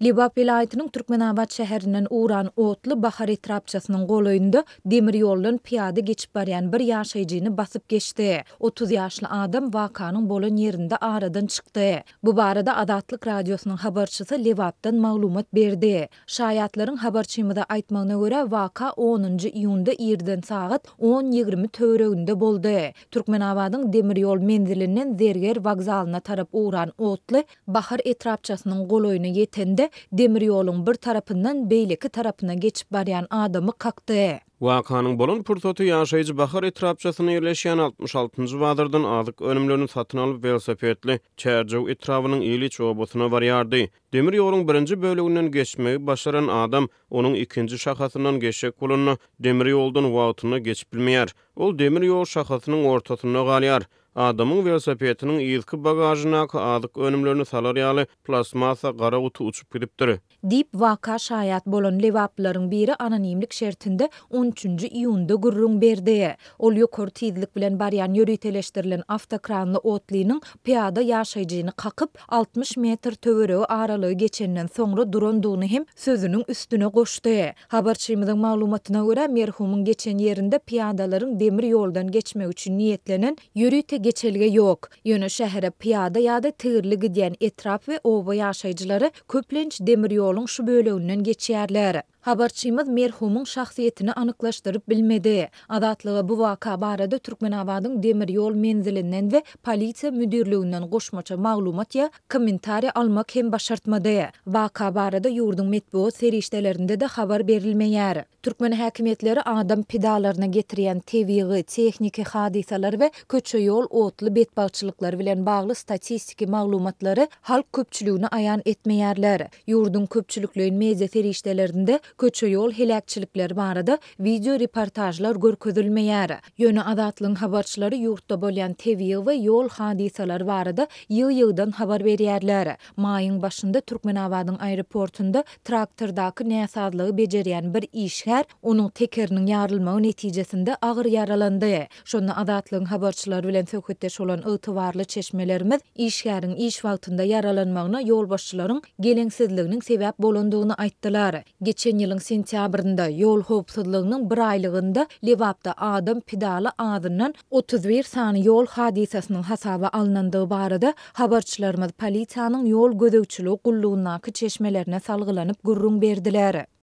Lebap welaýatynyň Türkmenabat şäherinden ugran otly Bahar etrapçasynyň golaýynda demir ýoldan pyýada geçip barýan bir ýaşaýjyny basyp geçdi. 30 ýaşly adam wakanyň bolan ýerinde aradan çykdy. Bu barada Azatlyk Radiosynyň habarçysy Lebapdan maglumat berdi. Şaýatlaryň habarçymyza aýtmagyna görä, waka onunjy iýunda irden sagat on 20 töwereginde boldy. Türkmenabadyň demir ýol menzilinden Zerger wokzalyna tarap ugran otly Bahar etrapçasynyň golaýyna ýetende, demir ýoluň bir tarapyndan beýleki tarapyna geçip barýan adamy kakdy. Wakanyň bolan pursaty ýaşaýjy Bahar etrapçasynda ýerleşýän 66-njy bazardan azyk önümlerini satyn alyp, welosipedli Çärjew etrabynyň Iliç obasyna barýardy. Demir ýoluň birinji böleginden geçmegi başaran adam onuň ikinji şahasyndan geçjek bolanda, demir ýoldan wagtynda geçip bilmeýär. Ol demir ýol şahasynyň ortasynda galýar. Adamyň welosipediniň yzky bagažyndaky azyk önümlerini salar ýaly plastmassa gara guty uçup gidipdir. Diýip, waka şaýat bolan lebaplylaryň biri anonimlik şertinde on üçünji iýunda gürrüň berdi. Ol ýokary tizlik bilen barýan ýöriteleşdirilen awtokranly otlynyň pyýada ýaşaýjyny kakyp, 60 metr töweregi aralygy geçenden soňra durandygyny hem sözüniň üstüne goşdy. Habarçymyzyň maglumatyna görä, merhumyň geçen ýerinde pyýadalaryň demir ýoldan geçmegi üçin niýetlenen ýörite geçelge ýok. Ýöne şähere pyýada ýa-da tigirli gidýän etrap we oba ýaşaýjylary köplenç demir ýoluň şu böleginden geçýärler. Habarçymyz merhumyň şahsyýetini anyklaşdyryp bilmedi. Azatlyga bu waka barada Türkmenabadyň demir ýol menzilinden we polisiýa müdirliginden goşmaça maglumat ýa kommentariý almak hem başartmady. Waka barada ýurduň metbugat serişdelerinde-de habar berilmeýär. Türkmen häkimiýetleri adam pidalaryna getirýän tebigy, tehniki hadysalar we köçe-ýol otly betbagtçylyklary bilen bagly statistiki maglumatlary halk köpçüligine aýan etmeýärler. Ýurduň köpçülikleýin media serişdelerinde köçe-ýol heläkçilikleri barada wideo reportažlar görkezilmeýär. Ýöne Azatlygyň habarçylary ýurtda bolýan tebigy we ýol hadysalary barada ýygy-ýygydan habar berýärler. Maýyň başynda Türkmenabadyň aeroportunda traktordaky näsazlygy bejerýän bir işgär onuň tekeriniň ýarylmagy netijesinde agyr ýaralandy. Şonda Azatlygyň habarçylary bilen söhbetdeş bolan ygtybarly çeşmelerimiz işgäriň iş wagtynda ýaralanmagyna ýolbaşçylaryň geleňsizliginiň sebäp bolandygyny aýtdylar. Geçen ýylyň sentýabrynda, ýol howpsuzlygynyň bir aýlygynda Lebapda adam pidaly azyndan 31 sany ýol hadysasynyň hasaba alnandygy barada habarçylarymyz polisiýanyň ýol gözegçiligi gullugyndaky çeşmelerine salgylanyp gürrüň berdiler.